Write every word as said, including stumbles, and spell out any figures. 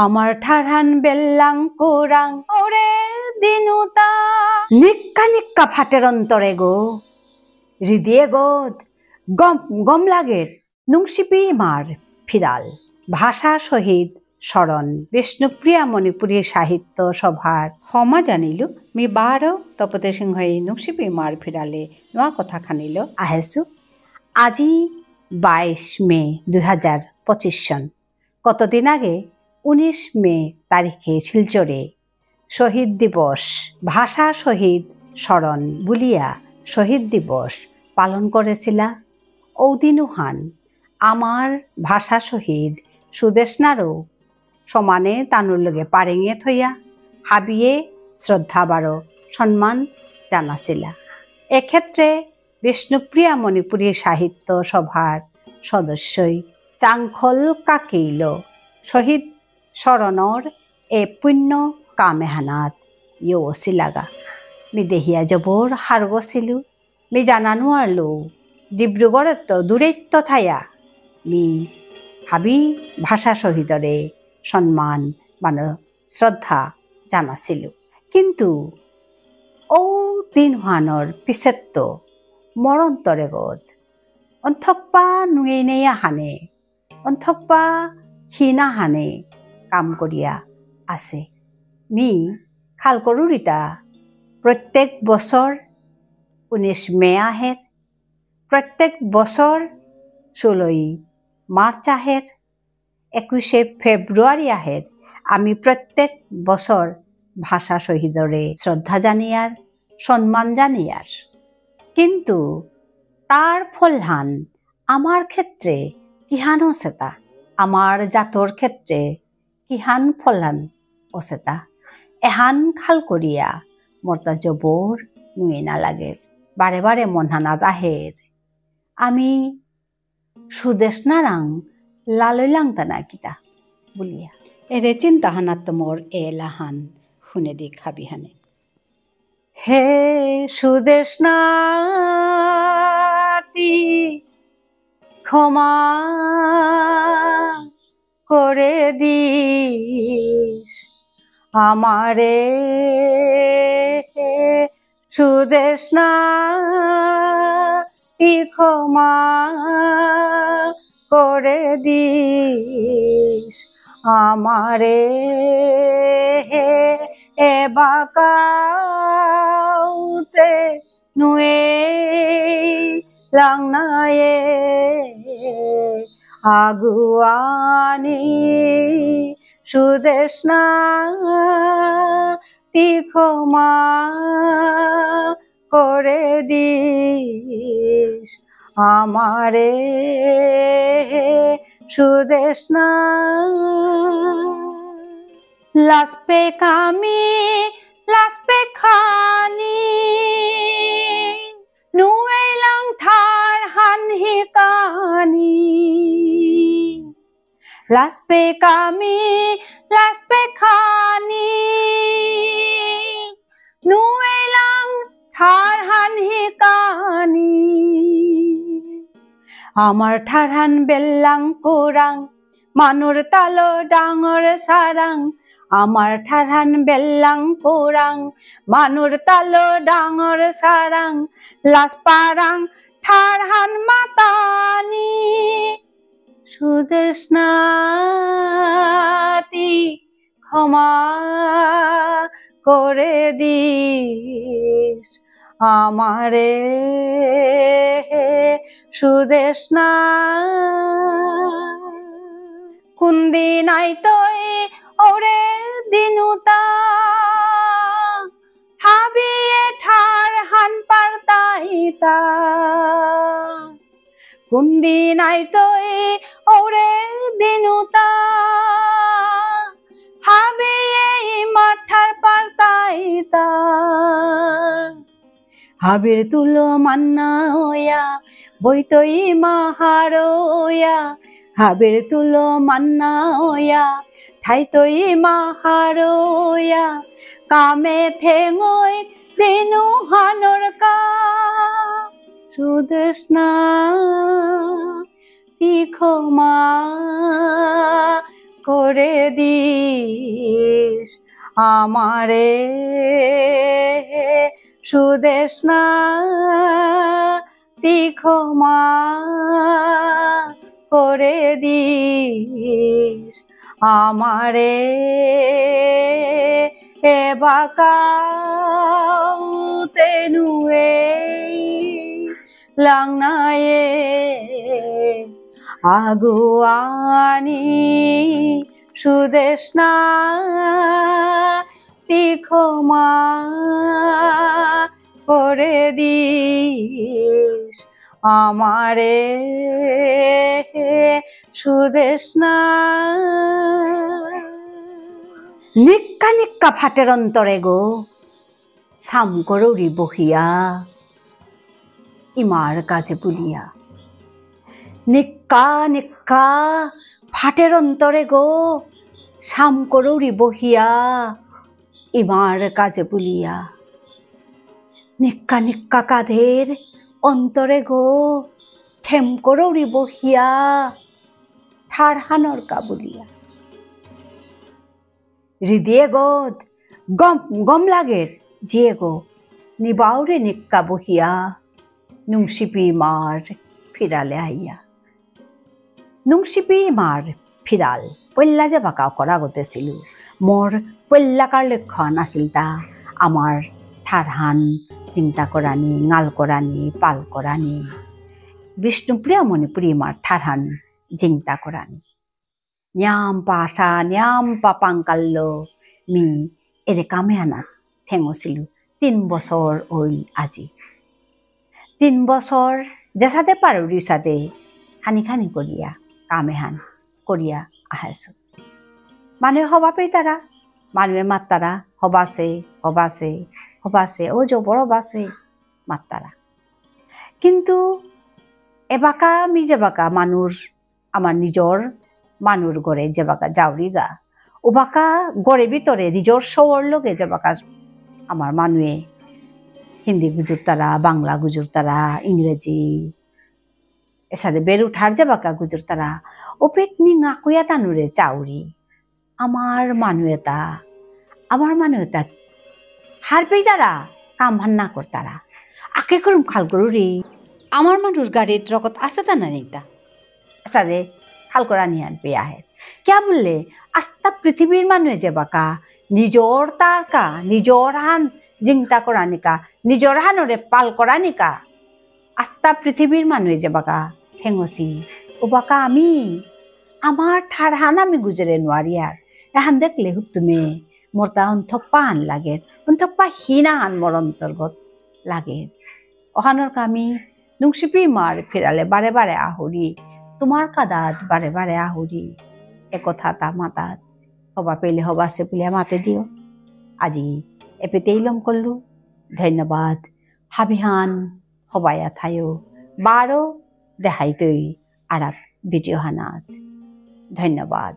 আমার ঠারহান বেল্লাং কুরাং ওরে দিনুতা। নিক্কা নিক্কা ফাটের অন্তরে গো, হৃদয়ে গদ, গম গম লাগের, নুংশিপি মার ফিরাল। ভাষা শহীদ স্মরণ। বিষ্ণুপ্রিয়া মণিপুরী সাহিত্য সভার। হমা জানিলু, মি বারো তপতে সিংহই নুংশিপি মার ফিরালে নোয়া কথা খানিল। আহেসু, আজি বাইশ মে দুই হাজার পঁচিশ সন। কতদিন আগে উনিশ মে তারিখে শিলচরে শহীদ দিবস, ভাষা শহীদ স্মরণ বুলিয়া শহীদ দিবস পালন করেছিলা। ঔদিনুহান আমার ভাষা শহীদ সুদেষ্ণারও সমানে তানুর লগে পারেঙে থইয়া হাবিয়ে শ্রদ্ধা বারো সম্মান জানাছিলা। এক্ষেত্রে বিষ্ণুপ্রিয়া মণিপুরী সাহিত্য সভার সদস্যই চাংখল কাকেইল শহীদ স্মরণর এ পুণ্য কাম এহানাত ইয়ৌসিলাগা। মি দেহিয়া জবর হারগসিলু, মি জানা নুয়ারলু, ডিব্রুগড়েত্ত দূরেত্ত থায়া মি হাবি ভাষা শহীদরে সম্মান বানর শ্রদ্ধা জানাসিলু। কিন্তু ঔ দিনহানর পিছেত্ত মরণ তরেগত অন্থকপা নুঙেইনেই আহানে, অন্থকপা হিনা হানে কাম করিয়া আছে। মি খাল করুরিতা প্রত্যেক বছর উনিশ মে আহের, প্রত্যেক বছর ষোলোই মার্চ আহের, একুশে ফেব্রুয়ারি আহের। আমি প্রত্যেক বছর ভাষা শহীদরে শ্রদ্ধা জানিয়ার, সম্মান জানিয়ার। কিন্তু তার ফলহান আমার ক্ষেত্রে কিহান অসেতা, আমার জাতর ক্ষেত্রে কিহান ফলহান অসেতা, এহান খাল করিয়া মোরতা জবর নুঙেইনা লাগের। বারে বারে মনহানাত আহের, আমি সুদেষ্ণারাং লালই লাংতানা কিতা বুলিয়া। এরে চিন্তাহানাত মোর এলাহান হুনে দিক হাবিহানে। হে সুদেষ্ণা, তি ক্ষমা করে দিস আমারে, হে সুদেষ্ণা, তি ক্ষমা করে দিস আমারে, হে এবাকাউতে নুয়েইলাং নায়ে আগুয়ানি সুদেষ্ণা, তি ক্ষমা করে দিস আমারে, হে সুদেষ্ণা। লাজপেক আমি, লাজপেক হানি, নুয়েইলাং ঠারহান হিকানি। লাজপেক আমি, লাজপেক হানি, নুয়েইলাং ঠারহান হিকানি। আমার ঠারহান বেল্লাং কুরাং, মানুর তালো ডাঙর সারাং। আমার ঠারহান বেল্লাং কুরাং, মানুর তালো ডাঙর সারাং। লাজ পারাং ঠারহান মাতানি, সুদেষ্ণা, তি ক্ষমা করে দিস আমারে, হে সুদেষ্ণা। কুন্দিনাইতই ওরে দিনুতা, হাবিয়ে ঠারহান পারতাইতা। কুন্দিনাইতই ওরে দিনুতা, হাবিয়ে ইমার ঠার পারতাইতা। হাবির তুলো মান্না ওয়া, বইতই মাহারোয়া। হাবির তুলো মান্না ওয়া, থাইতই মাহারোয়া। কামে থেঙই দিনুহানর কা, সুদেষ্ণা, তি ক্ষমা করে দিস আমারে, সুদেষ্ণা, তি ক্ষমা করে দিস আমারে, এবাকাও তেনু এই লাংনায়ে আগুয়ানি, সুদেষ্ণা, তি ক্ষমা করে দিস আমারে, সুদেষ্ণা। নিক্কা নিক্কা ফাটের অন্তরে গো, সাম করৌরি বহিয়া, ইমার কাজে বুলিয়া। নিক্কা নিক্কা ফাটের অন্তরে গো, সাম করৌরি বহিয়া, ইমার কাজে বুলিয়া। নিক্কা নিক্কা কাদের অন্তরে গো, থেম করৌরি বহিয়া, ঠারহানর কা বুলিয়া। হৃদিয়ে গদ গম গম লাগের জিয়ে গো, নিবাউরে নিক্কা বহিয়া, নুংসিপি মার ফিরালে আইয়া। নুংসিপি মার ফিরাল, পল্লা যে বাকা করা গতেছিল। মোর পল্লাকার লক্ষ্যহান আছিল তা আমার ঠারহান জিংতা করানি, ঙাল করানি, পাল করানি। বিষ্ণুপ্রিয়া মণিপুরী মার ঠারহান জিংতা করানি। নিয়াম পা আশা, নিয়াম পা পাংকাল্লো মি এরে কামেহানাত থেঙসিলু। তিন বছর অইল আজি। তিন বছর যেসাদে পারুরি সাদে খানি খানি করিয়া কামেহান করিয়া আহেসু। মানুয়ে হবা পেইতারা, মানুয়ে মাত্তারা, হবাসে, হবাসে, হবাসে, ও জবর হবাসে মাত্তারা। কিন্তু এবাকা মি যেবাকা মানুর আমার নিজর মানুর ঘরে যেবাকা যাউরিগা, ওবাকা ঘরে ভিতরে নিজর সৌর লগে যেবাকা আমার মানুয়ে হিন্দি গুজুরতারা, বাংলা গুজুরতারা, ইংরেজি, এসাদে বেরুঠার যেবাকা গুজুরতারা, ওপেক মি ঙাকুয়া তানুরে চাউরি। আমার মানু এতা, আমার মানু এতা হারপেইতারা, কামহান না করতারা। আকে করুম খাল করুরি। আমার মানুর গারিত রকত আছে তা না নেইতা? সাদে খাল করানিহান পেয়া হে। কিয়া বুললে, আস্তা পৃথিবীর মানুয়ে যেবাকা নিজর তারকা, নিজর হান জিংতা করানিকা, নিজর হানরে পাল করানিকা, আস্তা পৃথিবীর মানুয়ে যেবাকা থেঙসি, ওবাকা আমি, আমার ঠারহান আমি গুজরে নুয়ারিয়ার। এহান দেখলে হুতুমে মোরতা অন্তপ্পা হান লাগের, অন্তপ্পা হিনা হান মোর অন্তর্গত লাগের। অহানর কা মি নুংসিপি মার ফিরালে বারে বারে আহুরি, তোমার কাদাত বারে বারে আহুরি, এ কথাতা মাতাত, হবা পেলে হবাসে বুলিয়া মাতে দিও। আজি এপেতেই লম করলু। ধন্যবাদ। হাবিহান হবায়া থায়ো, বারো দেহাইতই আরাক ভিডিও হানাত। ধন্যবাদ।